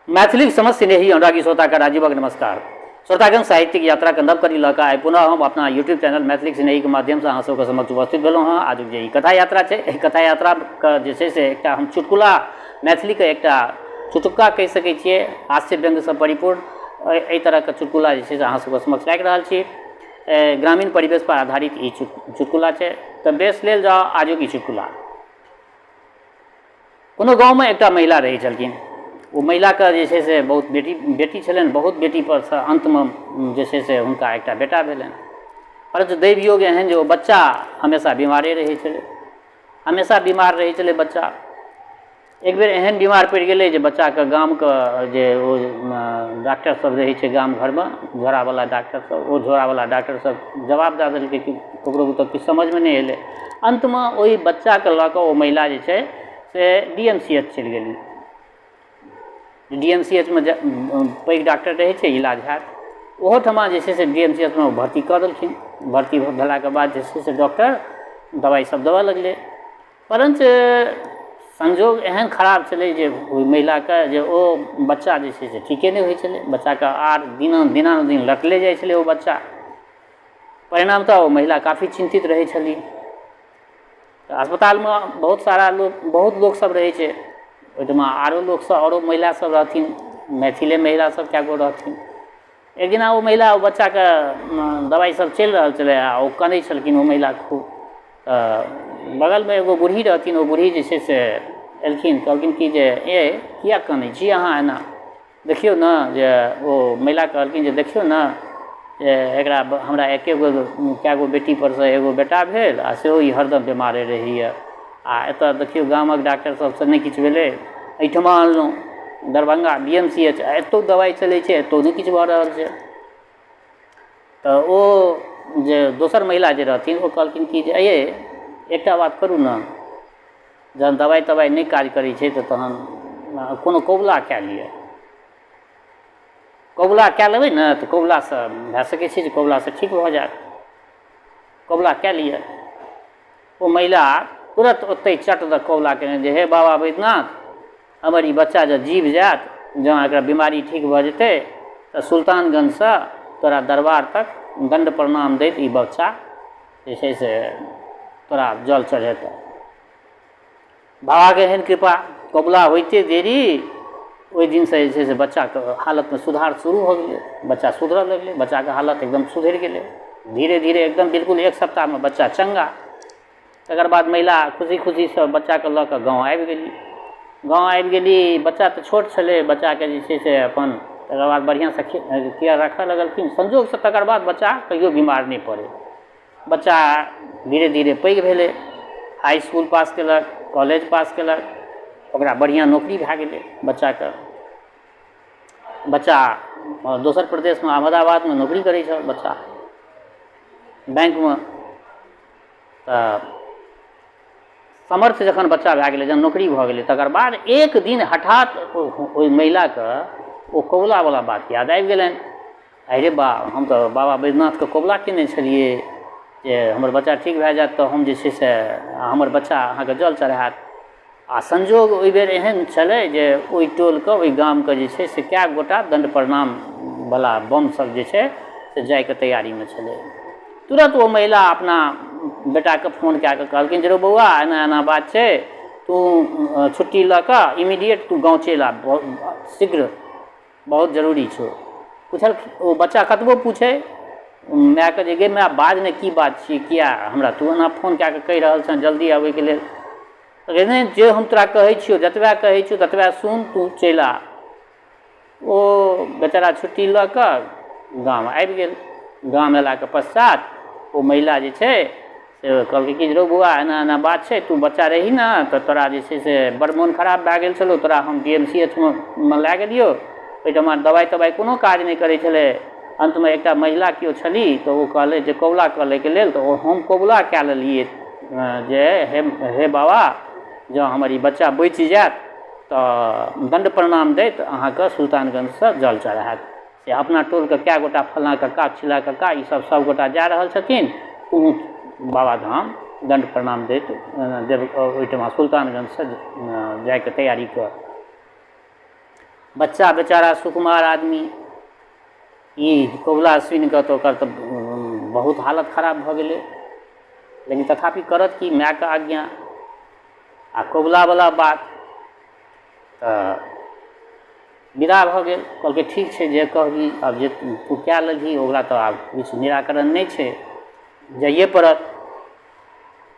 मैथिलीक समस्त स्नेही अनुरागी श्रोताके राजीवक नमस्कार। श्रोतागण, साहित्यिक यात्राके नव कड़ी लऽ कऽ आइ पुनः हम अपना यूट्यूब चैनल मैथिलीक स्नेहीके माध्यमसँ अहाँ सबके समक्ष उपस्थित भेलहुँ हँ। आजुक जे ई कथा यात्रा छै, एहि कथा यात्राके जे छै से एकटा हम चुटकुला, मैथिलीके एकटा चुटुक्का कहि सकै छियै, हास्य व्यङ्ग्यसँ परिपूर्ण एहि तरहके चुटकुला जे छै से अहाँ सबके समक्ष राखि रहल छी। ग्रामीण परिवेशपर आधारित ई चुटकुला छै। तऽ बेस, लेल जाउ आजुक ई चुटकुला। कोनो गाँवमे एकटा महिला रहै छलखिन। ओ महिलाके जे छै से बहुत बेटी बेटी छलनि। बहुत बेटीपर सँ अन्तमे जे छै से हुनका एकटा बेटा भेलनि। परन्तु दैवयोग एहन जे ओ बच्चा हमेशा बीमारे रहै छलै, हमेशा बीमार रहै छलै बच्चा। एक बेर एहन बीमार पड़ि गेलै जे बच्चाके गामके जे ओ डॉक्टर सब रहै छै गाम घरमे, झोरावला डॉक्टर सब, ओ झोरावला डॉक्टर सब जवाब दए देलकै कि ककरो बुते किछु समझमे नहि एलै। अन्तमे ओहि बच्चाके लऽ कऽ ओ महिला जे छै से डी एम सी एच चलि गेली। डी एम सी एच मे पैघ डॉक्टर रहै छै, इलाज हैत। ओहोठमा जे छै से डी एम सी एच मे भर्ती कऽ देलखिन। भर्ती भेलाके बाद जे छै से डॉक्टर दबाइ सब देबऽ लगलै। परञ्च संयोग एहन खराब छलै जे ओहि महिलाके जे ओ बच्चा जे छै से ठीके नहि होइ छलै। बच्चाके आर दिनानुदिन लटले जाइ छलै ओ बच्चा। परिणामतः ओ महिला काफी चिन्तित रहै छली। तऽ अस्पतालमे बहुत सारा लोक, बहुत लोकसब रहै छै ओहिठमा। आरो लोकसब, आरो महिला सब रहथिन, मैथिले महिला सब कए गो रहथिन। एक दिना ओ महिला, ओ बच्चाके दबाइ सब चलि रहल छलै आ ओ कनै छलखिन ओ महिला खूब। तऽ बगलमे एगो बूढ़ी रहथिन। ओ बूढ़ी जे छै से एलखिन, कहलखिन कि जे ए, किया कनै छी अहाँ एना? देखियौ ने जे, ओ महिला कहलखिन जे देखियौ ने जे एकरा, हमरा एके गो, कए गो बेटी परसँ एगो बेटा भेल आ सेहो ई हरदम बेमारे रहैए। आ एतऽ देखियौ, गामक डॉक्टर सबसँ नहि किछु भेलै, एहिठमा अनलहुँ Darbhanga D M C H, आ एतौ दबाइ चलै छै, एतौ नहि किछु भऽ रहल छै। तऽ ओ जे दोसर महिला जे रहथिन, ओ कहलखिन कि जे अइयै, एकटा बात करू ने, जहन दबाइ तबाइ नहि काज करै छै तऽ तहन कोनो कबुला कए लिअ। कबुला कए लेबै ने तऽ कबुलासँ भए सकै छै जे कबुलासँ ठीक भऽ जायत। कबुला कए लिअ। ओ महिला तुरत ओतहि चट दऽ कबुला केलनि जे हे बाबा बैद्यनाथ, हमर ई बच्चा जँ जीव जायत, जँ एकरा बीमारी ठीक भऽ जेतै, तऽ सुल्तानगञ्जसँ तोरा दरबार तक दण्ड प्रणाम दैत ई बच्चा जे छै से तोरा जल चढ़ेतऽ। बाबाके एहन कृपा, कबुला होइते देरी ओहि दिनसँ जे छै से बच्चाके हालतमे सुधार शुरू भऽ गेलै। बच्चा सुधरऽ लगलै, बच्चाके हालत एकदम सुधरि गेलै धीरे धीरे, एकदम बिल्कुल एक सप्ताहमे बच्चा चङ्गा। तकर बाद महिला खुशी खुशीसँ बच्चाके लऽ कऽ गाँव आबि गेली। गाँव आबि गेली, बच्चा तऽ छोट छलै। बच्चाके जे छै से अपन तकर बाद बढ़िआँसँ केयर राखऽ लगलखिन। संजोगसँ तकर बाद बच्चा कहियो बीमार नहि पड़ै। बच्चा धीरे धीरे पैघ भेलै, हाइ इसकुल पास केलक, कॉलेज पास केलक, ओकरा बढ़िआँ नौकरी भए गेलै बच्चाके। बच्चा दोसर प्रदेशमे, अहमदाबादमे नौकरी करै छल बच्चा बैंकमे। तऽ समर्थ जखन बच्चा भए गेलै, जहन नौकरी भऽ गेलै, तकर बाद एक दिन हठात ओहि महिलाके ओ कबुलावला बात याद आबि गेलनि। अरे बा, हम तऽ बाबा बैद्यनाथके कबुला कयने छलियै जे हमर बच्चा ठीक भए जायत तऽ हम जे छै से हमर बच्चा अहाँके जल चढ़ायत। आ संयोग ओहि बेर एहन छलै जे ओहि टोलके, ओहि गामके जे छै से कए गोटा दण्ड प्रणामवला बमसभ जे छै से जाइके तैयारीमे छलै। तुरन्त ओ महिला अपना बेटाके फोन कए कऽ कहलखिन जे रौ बौआ, एना एना बात छै, तू छुट्टी लऽ कऽ इमीडिएट तू गाँव चलि आब शीघ्र, बहुत जरूरी छौ। पुछल ओ बच्चा, कतबो पूछै मायके जे गे माय, बाज ने, की बात छियै? किया हमरा तू एना फोन कए कऽ कहि रहल छँ जल्दी आबैके लेल? नहि, जे हम तोरा कहै छियौ, जतबे कहै छियौ ततबे सुन, तू चलि आ। ओ बेचारा छुट्टी लऽ कऽ गाम आबि गेल। गाम अयलाके पश्चात ओ महिला जे छै से कहलकै कि रौ बौआ, एना एना बात छै, तू बच्चा रही ने तऽ तोरा जे छै से बड़ मोन खराब भए गेल छलौ। तोरा हम डी एम सी एच मे लए गेलियौ, ओहिठमा दबाइ तबाइ कोनो काज नहि करै छलै। अन्तमे एकटा महिला केओ छली तऽ ओ कहलै जे कबुला कऽ लैके लेल, तऽ ओ हम कबुला कए लेलियै जे हे हे बाबा, जँ हमर ई बच्चा बचि जायत तऽ दण्ड प्रणाम दैत अहाँके सुल्तानगञ्जसँ जल चढ़ायत। से अपना टोलके कए गोटा, फल्लाँ कक्का, चिल्लाँ कक्का, ई सब सबगोटा जा रहल छथिन, तू बाबाधाम दण्ड प्रणाम दैत देव ओहिठमा सुल्तानगञ्जसँ जाइके तैयारी कर। बच्चा बेचारा सुकुमार आदमी ई कबुला सुनिकऽ तऽ ओकर तऽ बहुत हालत खराब भऽ गेलै। लेकिन तथापि करत कि, मायके आज्ञा आ कबुलावला बात। तऽ विदा भऽ गेल। कहलकै ठीक छै, जे कहबही, आब जे तू कए लेलही ओकरा तऽ आब किछु निराकरण नहि छै, जाइए पड़त।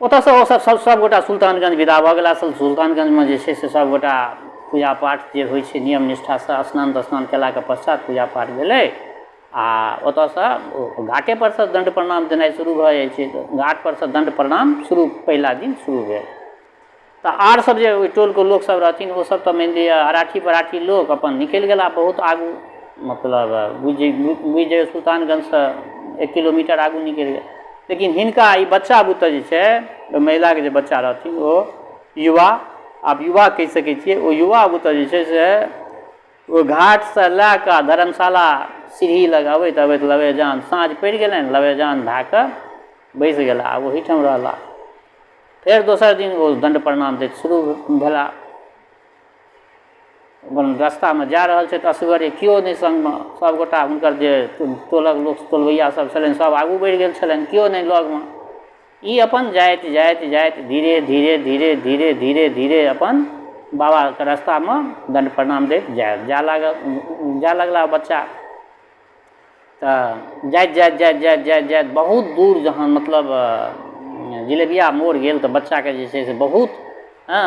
ओतऽसँ ओसब सबगोटा सुल्तानगञ्ज विदा भऽ गेला। सुल्तानगञ्जमे जे छै से सबगोटा पूजा पाठ जे होइ छै नियम निष्ठासँ स्नान तस्नान केलाके पश्चात पूजा पाठ भेलै आ ओतऽसँ ओ घाटे परसँ दण्ड प्रणाम देनाइ शुरू भऽ जाइ छै। तऽ घाट परसँ दण्ड प्रणाम शुरू पहिला दिन शुरू भेल। तऽ आर सब जे ओहि टोलके लोकसब रहथिन ओसब तऽ मानि लिअ अराठी पराठी लोक अपन निकलि गेला बहुत आगू, मतलब बुझि बुझि जइयौ सुल्तानगञ्जसँ 1 किलोमीटर आगू निकलि गेल। लेकिन हिनका ई बच्चा बुते जे छै, ओहि महिलाके जे बच्चा रहथिन ओ युवा, आब युवा कहि सकै छियै, ओ युवा बुते जे छै से ओ घाटसँ लए कऽ धर्मशाला सीढ़ी लग अबैत अबैत लबेजान साँझ पड़ि गेलनि। लबेजान भए कऽ बैसि गेला आ ओहीठाम रहला। फेर दोसर दिन ओ दण्ड प्रणाम दैत शुरू भेला। अपन रस्तामे जा रहल छथि असगरे, केओ नहि सङ्गमे, सभगोटा हुनकर जे टोलक लोक टोलबैया सब छलनि सब आगू बढ़ि गेल छलनि, केओ नहि लगमे। ई अपन जाइत जाइत जाइत धीरे धीरे धीरे धीरे धीरे धीरे अपन बाबाके रस्तामे दण्ड प्रणाम दैत जाय लागल, जाय लगला बच्चा। तऽ जाइत जाइत जाइत जाइत जाइत जाइत बहुत दूर जहन मतलब जिलेबिया मोड़ गेल तऽ बच्चाके जे छै से बहुत हँ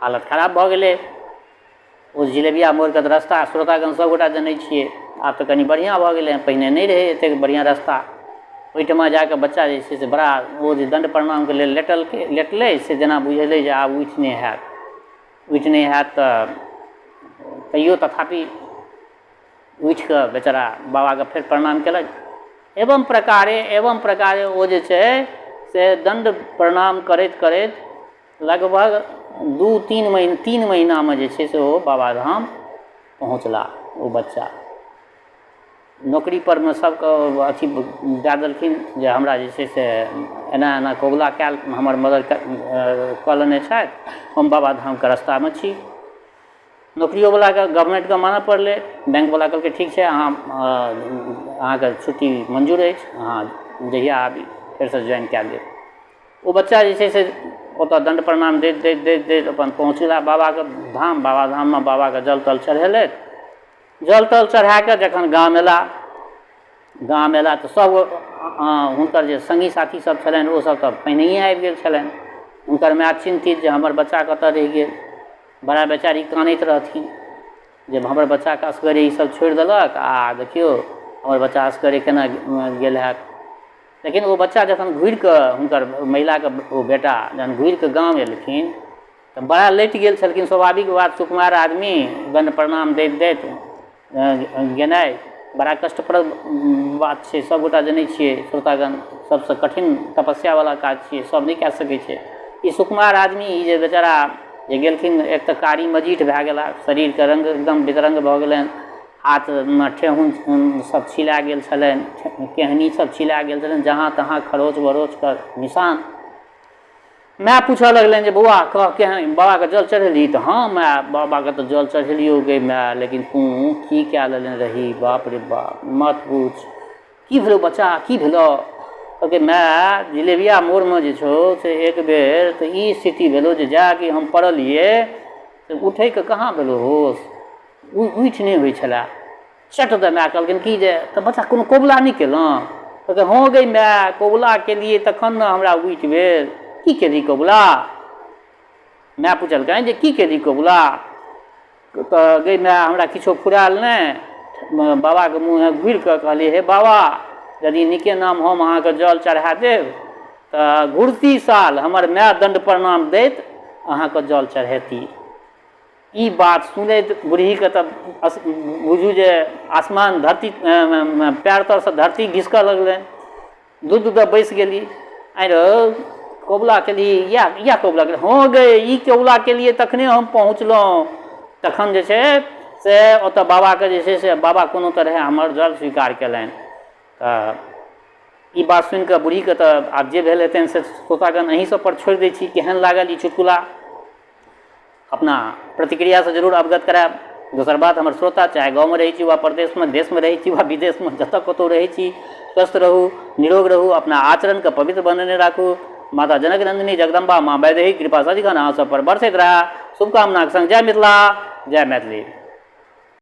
हालत खराब भऽ गेलै। ओ जिलेबिया मोड़के तऽ रस्ता श्रोतागण सभगोटा जनै छियै, आब तऽ कनि बढ़िआँ भऽ गेलै हँ, पहिने नहि रहै एतेक बढ़िआँ रस्ता। ओहिठमा जाकऽ बच्चा जे छै से बड़ा ओ जे दण्ड प्रणामके लेल लेटलकै लेटलै से जेना बुझेलै जे आब उठि नहि हैत, उठि नहि हैत। तऽ तैयो तथापि उठिकऽ बेचारा बाबाके फेर प्रणाम केलक। एवं प्रकारे ओ जे छै से दण्ड प्रणाम करैत करैत लगभग 2-3 महीना, 3 महीनामे जे छै से ओ बाबाधाम पहुँचला। ओ बच्चा नौकरी परमे सबके अथी दए देलखिन जे हमरा जे छै से एना एना कबुला कयल हमर मदर कऽ लेने छथि, हम बाबाधामके रास्तामे छी। नौकरियोवलाके गवर्नमेन्टके मानऽ पड़लै। बैंकवला कहलकै ठीक छै, अहाँके छुट्टी मंजूर अछि, अहाँ जहिया आबी फेरसँ ज्वाइन कए लेब। ओ बच्चा जे छै से ओतऽ दण्ड प्रणाम दैत दैत दैत दैत अपन पहुँचला बाबाके धाम। बाबा धाममे बाबाके जल तल चढ़ेलथि। जल तल चढ़ाकऽ जखन गाम अयला, गाम अयला तऽ सब हुनकर जे सङ्गी साथी सब छलनि ओ सब तऽ पहिनहिए आबि गेल छलनि। हुनकर माय चिन्तित जे हमर बच्चा कतऽ रहि गेल। बड़ा बेचारी कानैत रहथिन जे हमर बच्चाके असगरे ई सब छोड़ि देलक आ देखियौ हमर बच्चा असगरे केना गेल हैत। लेकिन ओ बच्चा जखन घुरिकऽ हुनकर महिलाके ओ बेटा जहन घुरिकऽ गाम एलखिन तऽ बड़ा लटि गेल छलखिन। स्वाभाविक बात, सुकुमार आदमी दण्ड प्रणाम दैत दैत गेनाइ बड़ा कष्टप्रद बात छै, सबगोटा जनै छियै श्रोतागण। सबसँ कठिन तपस्यावला काज छियै, सब नहि कए सकै छै। ई सुकुमार आदमी ई जे बेचारा जे गेलखिन, एक तऽ कारी मजीठ भए गेला, शरीरके रङ्ग एकदम वितरङ्ग भऽ गेलनि, हाथमे ठेहुन सब छिला गेल छलनि, केहनी सब छिला गेल छलनि, जहाँ तहाँ खरोच बरोचके निशान। माय पूछऽ लगलनि जे बौआ कह, केहन बाबाके जल चढ़ेलही? तऽ हँ माय, बाबाके तऽ जल चढ़ेलियौ गे माय, लेकिन तू की कए लेने रही, बाप रे बाप, मत पूछ। की भेलौ बच्चा, की भेलौ? कहलकै माय, जिलेबिया मोड़मे जे छौ से एक बेर तऽ ई स्थिति भेलौ जे जाकऽ हम पड़लियै से उठैके कहाँ भेलौ होश, उठि नहि होइ छलै। चट दऽ माय कहलखिन कि जे तऽ बच्चा कोनो कबुला नहि केलहुँ? कहलकै हँ गै माय, कबुला केलियै तखन ने हमरा उठि भेल। की केलही कबुला? माय पुछलकनि जे की केलही कबुला? तऽ गै माय, हमरा किछो फुरायल नहि, बाबाके मुँहे घुरिकऽ कहलियै हे बाबा, यदि नीके नाम हम अहाँके जल चढ़ा देब तऽ घुरती साल हमर माय दण्ड प्रणाम दैत अहाँके जल चढ़ेती। ई बात सुनैत बुढ़हीके तऽ बुझू जे आसमान धरती पएर तरसँ धरती घिसकऽ लगलनि। दूध दऽ बैस गेली। आँय रौ, कबुला केलही? इएह इएह कबुला केलही? हँ गै, ई कबुला केलियै तखने हम पहुँचलहुँ। तखन जे छै से ओतऽ बाबाके जे छै से बाबा कोनो तरहे हमर जल स्वीकार केलनि। तऽ ई बात सुनिकऽ बुढ़हीके तऽ आब जे भेल हेतनि से श्रोतागण अहीं सबपर छोड़ि दै छी। केहन लागल ई चुटकुला, अपना प्रतिक्रियासँ जरूर अवगत करायब। दोसर बात, हमर श्रोता चाहे गाँवमे रहै छी वा परदेशमे, देशमे रहै छी वा विदेशमे, जतऽ कतहु रहै छी, स्वस्थ रहू, निरोग रहू, अपना आचरणके पवित्र बनेने राखू। माता जनक नन्दिनी जगदम्बा माँ वैदेही कृपा सदिखन अहाँ सब पर बरसैत रहए। शुभकामनाके सङ्ग जय मिथिला, जय मैथिली।